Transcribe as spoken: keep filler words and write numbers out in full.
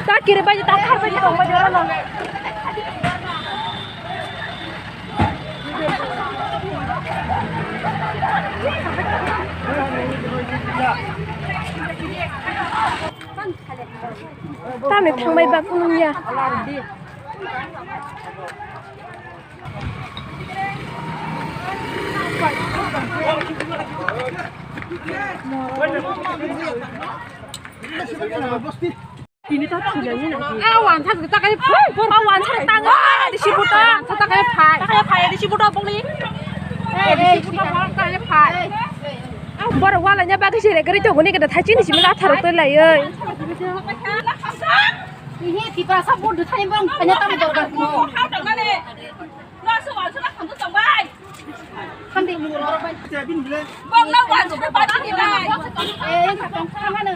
Ta kiri bai ta thar bai tong bai jora no. Tamni thangbai ba kunung ya. Tini ta thulani na. A wan thak ta kai phai. Bor ba wan thak ta ngai. Disi buta. Thak ta kai phai. Ta kai phai disi buta bongni. Disi buta bong ta kai phai. Bor wala nya ba kisi re gari to guni kada thachi ni simi la tharo to lai oi. Ini tiba sa bor du thani bong kanya tam dorgar ko. Hamdi. Bong na wan thak ta ni lai. Eh, ini tong khamana.